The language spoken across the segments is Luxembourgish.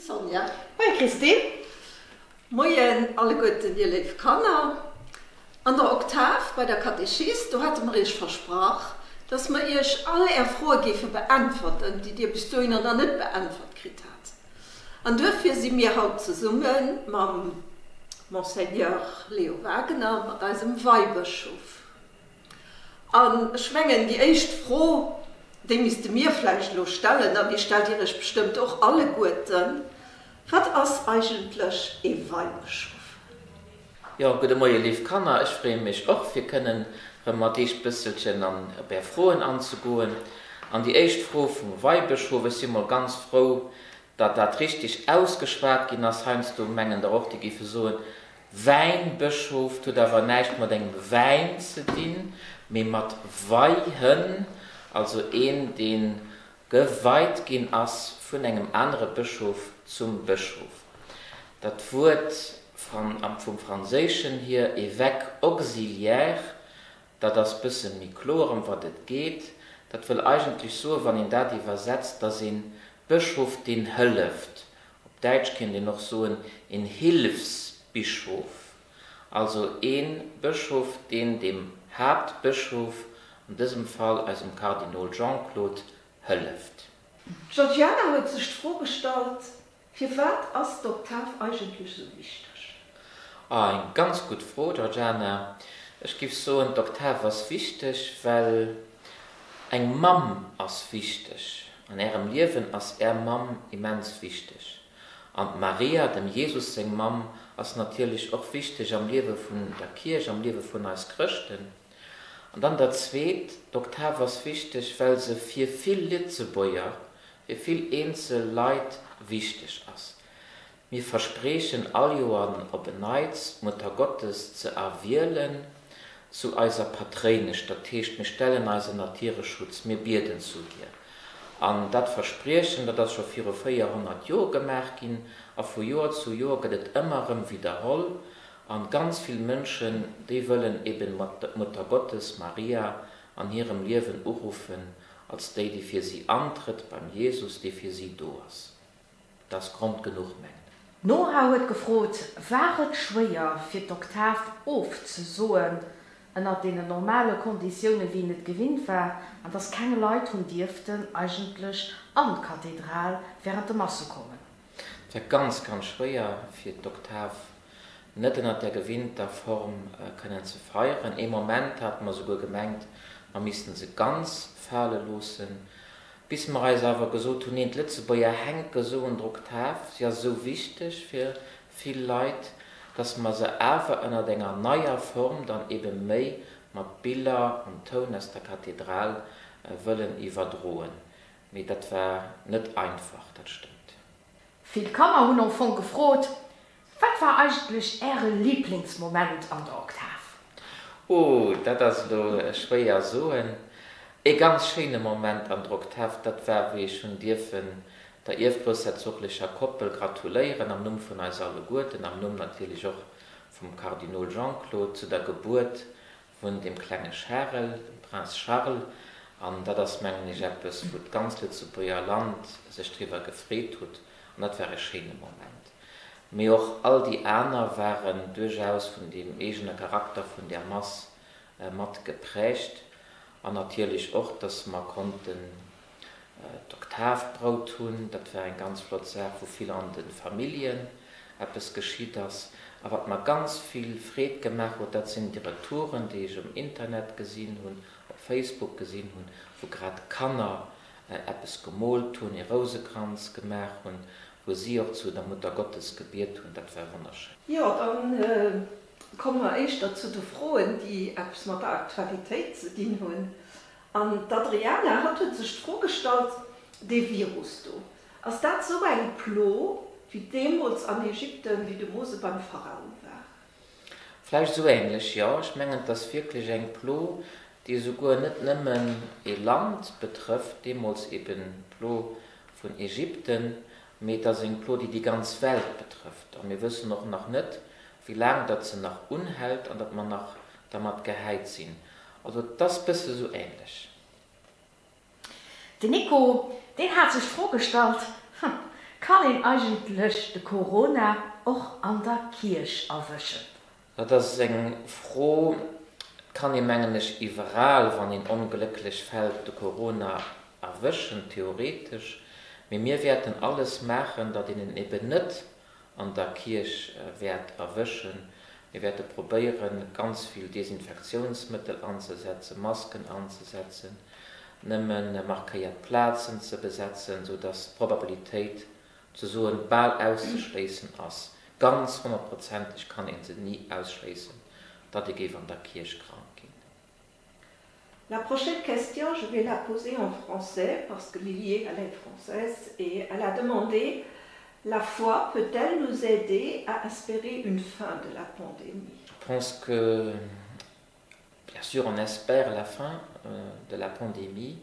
Sonja. Moie Christine. Moien alleguerten, dir léif Kanner. An der Oktav bei der Katechis, do hate mer iech versprach, dass mer iech all är Froe géife beäntwerten, déi dir bis dohinner nach net beäntwert kritt hat. An duerfir si mir haut zesumme mam Monseigneur Leo Wagener, mat eisem Weibëschof. An ech mengen, déi éischt Fro, déi misste mir vläicht elo stellen, an déi stellt Dir Iech bestëmmt och alleguerten, Wat ass eigentlech ee Weibëschof? Jo, gudde Moie léif Kanner, ech freeë mech och fir kënnen rëm mat iech bësselchen an op är Froen anzegoen. An déi éischt Fro vum Weibëschof, ech si mol ganz frou, datt dat richtig ausgeschwat ginn ass, heiansdo mengen der och, déi géife soen, Wäinbëschof, 't huet awer näischt mat engem Wäin ze dinn, mee mat Weihen, also een, dee geweit ginn ass vun engem anere Bëschof zum Bëschof. Dat Wuert vum Franséischen hier évêque auxiliaire, dat ass bësse méi kloer ëm wat et geet. Dat wëll eigentlech soen, wann een dat iwwersetzt, dass een Bëschof deen hëlleft. Op Däitsch kéint een och soen een Hilfsbischof, also ee Bëschof deen dem Haaptbëschof, an dësem Fall eisem Kardinol Jean-Claude, hëlleft. D'Georgiana huet sech d'Fro gestallt, Firwat ass d'Oktav eigentlech esou wichteg? Ah, eng ganz gutt Fro, Georgiana. Ech giff soen, d'Oktav ass wichteg, well eng Mamm ass wichteg. An Ärem Liewen ass Är Mamm immens wichteg. An d'Maria, dem Jesus seng Mamm, ass natierlech och wichteg am Liewe vun der Kierch, am Liewe vun eis Chrëschten. An dann dat Zweet, d'Oktav ass wichteg, well se fir vill Lëtzebuerger, fir vill eenzel Leit wichteg ass. Mir verspreechen all Joer op en Neits, d'Muttergottes ze erwielen zu eiser Patréinesch, dat heescht, mir stellen eis ënnert hire Schutz, mir bieden zu hir. An dat Verspriechen, dat ass scho viru 400 Joer gemaach ginn a vu Joer zu Joer gëtt et ëmmer erëm widderholl. An ganz vill Mënschen, déi wëllen eben d'Muttergottes, Maria, an hirem Liewen uruffen als déi, déi fir si antrëtt beim Jesus, dee fir si do ass. Dat ass Grond genuch, mengen ech. D'Nora huet gefrot, War et schwéier fir d'Oktav ofzesoen ënner deenen normale Konditioune wéi een et gewinnt war, an dass keng Leit hunn dierften eigentlech an d'Kathedral während de Masse kommen? Et war ganz, ganz schwéier fir d'Oktav net ënnert der gewinnter Form kënnen ze feieren. Ee Moment hate mer souguer gemengt, mer missten se ganz fale loossen, bis mer eis awer gesot hunn, neen, d'Lëtzebuerger hänke sou un der Oktav, si ass esou wichteg fir vill Leit, dass mer se awer ënnert enger neier Form dann ebe méi mat Biller an Toun aus der Kathedral wëllen iwwerdroen. Mee dat war net einfach, dat stëmmt. Vill Kanner hunn am Fong gefrot, Wat war eigentlech Äre Liblingsmoment an der Oktav? Oh, dat ass elo schwéier soen. Ee ganz schéine Moment an der Oktav, dat war wéi ech hunn dierfen der ierfgroussherzoglecher Koppel gratuléieren, am Numm vun eis alleguerten, am Numm natierlech och vum Kardinol Jean-Claude, zu der Gebuert vun dem klenge Charel, dem Prince Charles, an dat ass, mengen ech, eppes, wou d'ganz Lëtzebuerger Land sech driwwer gefreet hutt, an dat war e schéine Moment. Mee och all déi aner waren duerchaus vun deem eegene Charakter vun där Mass mat geprägt, an natierlech och, dass mer konnten D'Oktavbrout hunn, dat war eng ganz flott Saach, wou vill an de Familljen eppes geschitt ass. A wat mer ganz vill Freed gemaach huet, dat sinn déi Retouren, déi ech um Internet gesinn hunn, op Facebook gesinn hunn, wou grad Kanner eppes gemoolt hunn, ee Rousekranz gemaach hunn, wou si och zu der Muttergottes gebiet hunn. Dat war wonnerschéin. Jo, dann komme mer éischter zu de Froen, déi eppes mat der Aktualitéit ze dinn hunn. An d'Adriana, hatt huet sech d'Fro gestallt, Dee Virus do, ass dat sou eng Plo wéi deemools an Ägypten, wéi de Mose beim Pharao war? Vläicht esou ähnlech, jo. Ech mengen, et ass wierklech eng Plo, déi esouguer net nëmmen ee Land betrëfft, deemools eben d'Plo vun Ägypten, mee et ass eng Plo, déi déi ganz Welt betrëfft. A mir wëssen och nach net, wéi laang datt se nach unhält an datt mer nach dermat gehäit sinn. Also et ass bësse sou ähnlech. Den Nico, deen hat sech d'Fro gestallt, Hm, Kann een eigentlech de Corona och an der Kierch erwëschen? Dat ass eng Fro, et kann ee mengen ech iwweral, wann een onglécklech fält, de Corona erwëschen, theoretesch. Mee mir wäerten alles maachen, datt een en eben net an der Kierch wäert erwëschen. Mir wäerte probéieren, ganz vill Desinfektiounsmëttel anzesetzen, Masken anzesetzen, nëmme markéiert Plazen ze besetzen, sou dass d'Probabilitéit ze soen bal auszeschléissen ass. Ganz honnertprozenteg kann ee se ni ausschléissen, datt ee géif an der Kierch krank ginn. La prochaine question, je vais la poser en français parce que Lilier, elle est française et elle a demandé la foi peut-elle nous aider à espérer une fin de la pandémie Je pense que bien sûr on espère la fin euh, de la pandémie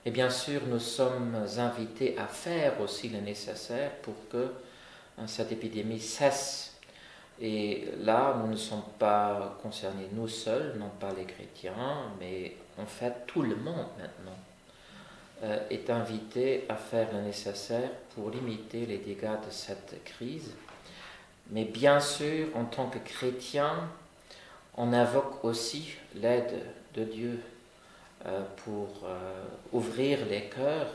et bien sûr nous sommes invités à faire aussi le nécessaire pour que cette épidémie cesse. Et là, nous ne sommes pas concernés nous seuls, non pas les chrétiens, mais en fait tout le monde maintenant euh, est invité à faire le nécessaire pour limiter les dégâts de cette crise. Mais bien sûr, en tant que chrétien, on invoque aussi l'aide de Dieu euh, pour euh, ouvrir les cœurs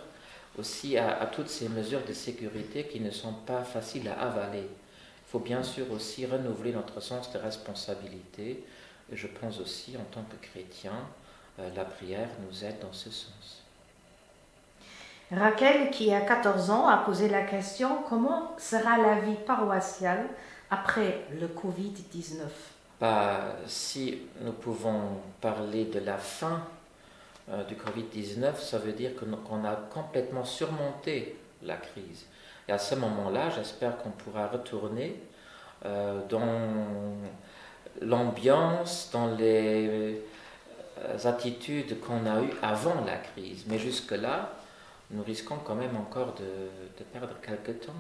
aussi à, à toutes ces mesures de sécurité qui ne sont pas faciles à avaler. Il faut bien sûr aussi renouveler notre sens de responsabilité. Et je pense aussi en tant que chrétien, euh, la prière nous aide dans ce sens. Raquel, qui a 14 ans, a posé la question comment sera la vie paroissiale après le Covid-19 Bah, si nous pouvons parler de la fin euh, du Covid-19, ça veut dire qu'on a complètement surmonté la crise. Et à ce moment-là, j'espère qu'on pourra retourner euh, dans l'ambiance, dans les euh, attitudes qu'on a eues avant la crise. Mais jusque-là, nous risquons quand même encore de, de perdre quelque temps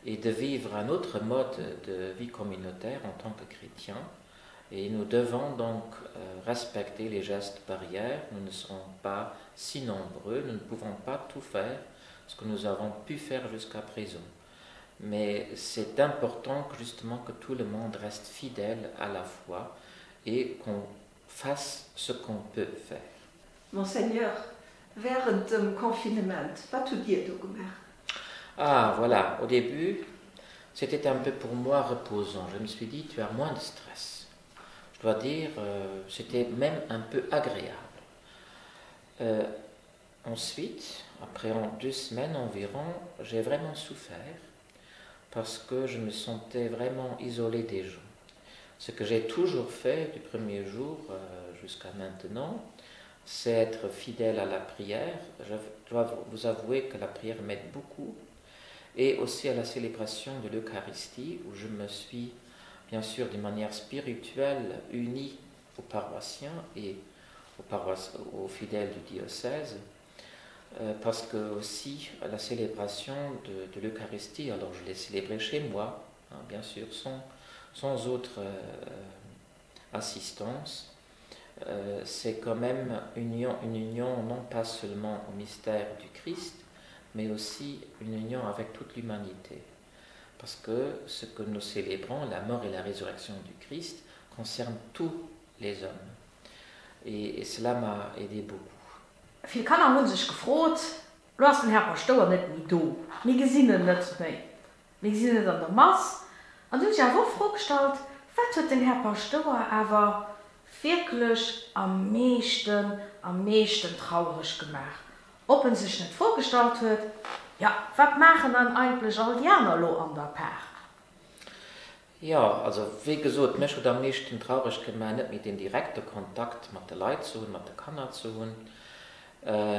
et de vivre un autre mode de vie communautaire en tant que chrétien. Et nous devons donc euh, respecter les gestes barrières. Nous ne serons pas si nombreux, nous ne pouvons pas tout faire ce que nous avons pu faire jusqu'à présent. Mais c'est important que justement que tout le monde reste fidèle à la foi et qu'on fasse ce qu'on peut faire. Monseigneur, während dem Confinement, wat hutt Dir do gemaach? Ah voilà, au début, c'était un peu pour moi reposant. Je me suis dit tu as moins de stress. Je dois dire, euh, c'était même un peu agréable. Euh, ensuite, après en deux semaines environ, j'ai vraiment souffert parce que je me sentais vraiment isolé des gens. Ce que j'ai toujours fait du premier jour euh, jusqu'à maintenant, c'est être fidèle à la prière. Je dois vous avouer que la prière m'aide beaucoup et aussi à la célébration de l'Eucharistie où je me suis bien sûr d'une manière spirituelle unie aux paroissiens et aux, paroiss aux fidèles du diocèse euh, parce que aussi la célébration de, de l'Eucharistie, alors je l'ai célébrée chez moi, hein, bien sûr sans, sans autre euh, assistance, euh, c'est quand même une union, une union non pas seulement au mystère du Christ, mais aussi une union avec toute l'humanité. Parce que ce que nous célébrons, la mort et la résurrection du Christ, concerne tous les hommes. Et, et cela m'a aidé beaucoup. Vill Kanner hu sech gefrot, Lo ass den Här Paschtouer net méi do, mir gesinn en net méi, mir gesinn en net an der Mass. An si hunn sech awer och d'Fro gestallt, Wat huet den Här Paschtouer awer wierklech am meeschten, am meeschten traureg gemaach? Ob en sech net d'Fro gestallt huet, Jo, wat maachen dann eigentlech all déi aner lo an der Par? Jo, also wéi gesot, mech huet am meeschten traureg gemaach, net méi deen direkte Kontakt mat de Leit ze hunn, mat de Kanner ze hunn,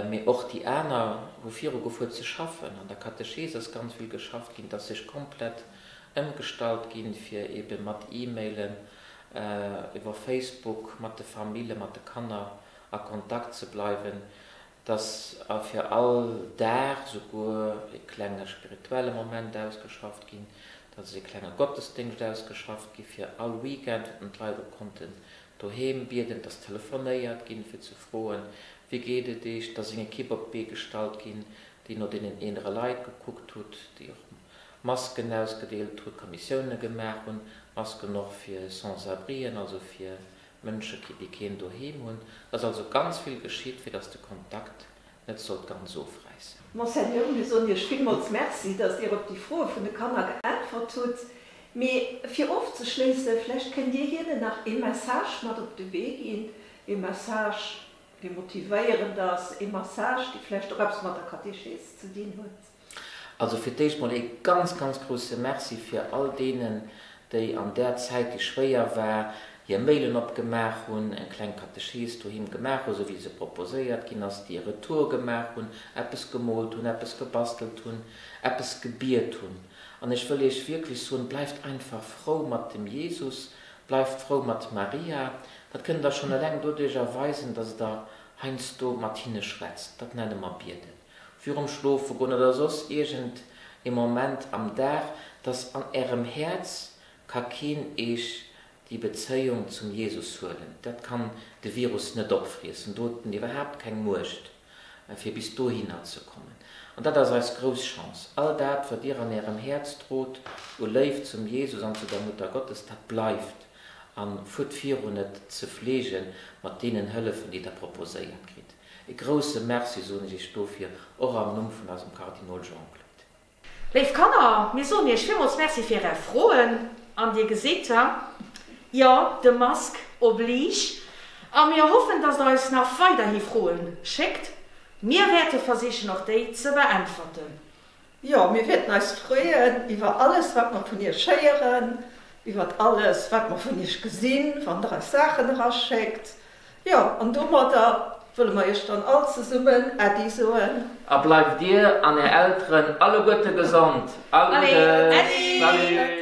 mee och déi aner hu virugefuer ze schaffen. An der Katechees ass ganz vill geschafft ginn, et ass sech komplett ëmgestallt ginn, fir eebe mat E-Mailen, iwwer Facebook mat de Famille, mat de Kanner a Kontakt ze bleiwen. Dass fir all Dag souguer e klenge spirituelle Moment ausgeschafft ginn, dass ass e klenge Gottesdéngscht ausgeschafft gi fir all Weekend, wou dann d'Leit och konnten doheem bieden, dass telefonéiert ginn, fir ze froen, Wéi geet et Iech? Dass eng Ekipp op d'Bee gestallt ginn. déi no deenen eelere Leit gekuckt hutt, déi och Masken ausgedeelt hutt, Kommissioune gemaach hunn, Masken och fir Sans-abrien, also fir Mënsche, déi keen Doheem hunn. Et ass also ganz vill geschitt, fir datt de Kontakt net sollt ganz ofräissen. Monseigneur, mir soen Iech villmools Merci, datt Dir op déi Froe vun de Kanner geäntwert hutt. Mee fir ofzeschléissen, vläicht kënnt Dir hinnen nach ee Message mat op de Wee ginn, ee Message, dee motivéierend ass, ee Message, dee vläicht och eppes mat der Katechees ze dinn huet. Also fir d'éischt mol ee ganz, ganz grousse Merci fir all deenen, déi an där Zäit, déi schwéier war, hir Mailen opgemaach hunn, eng kleng Katechees doheem gemaach hunn, esou wéi se proposéiert ginn ass, déi e Retour gemaach hunn, eppes gemoolt hunn, eppes gebastelt hunn, eppes gebiet hunn. An ech wëll Iech wierklech soen, bleift einfach frou mat dem Jesus, bleift frou mat Maria. Dat kënnt Der schonn eleng doduerch erweisen, dass Der heiansdo mat hinne schwätzt. Dat nenne mer bieden. virum Schlofegoen oder soss iergend ee Moment am Dag, dass an Ärem Häerz ka keen Eech déi Bezéiung zum Jesus huelen. Dat kann de Virus net opfriessen, do huet en iwwerhaapt keng Muecht, fir bis dohinner ze kommen. An dat ass eis grouss Chance. All dat, wat Dir an Ärem Häerz drot u Léift zum Jesus an zu der Mutter Gottes, dat bleift. A fuert virun, et ze fleegen mat deenen Hëllefen, déi Der proposéiert kritt. E grousse Merci soen ech Iech dofir, och am Numm vun eisem Kardinol Jean-Claude. Léif Kanner, mir soen Iech villmools Merci fir Är Froen. An Dir gesitt, jo, de Mask oblige. A mir hoffen, dass Der eis nach weiderhi Froen schéckt. Mir wäerte versichen, och déi ze beäntwerten. Jo, mir wäerten eis freeën iwwer alles, wat mer vun iech héieren, iwwert alles, wat mer vun iech gesinn, wann der eis Saachen eraschéckt. Jo, an domadder wëlle mer iech dann all zesummen Äddi soen. A bleift dir an är Elteren alleguerte gesond. All Guddes! Salut!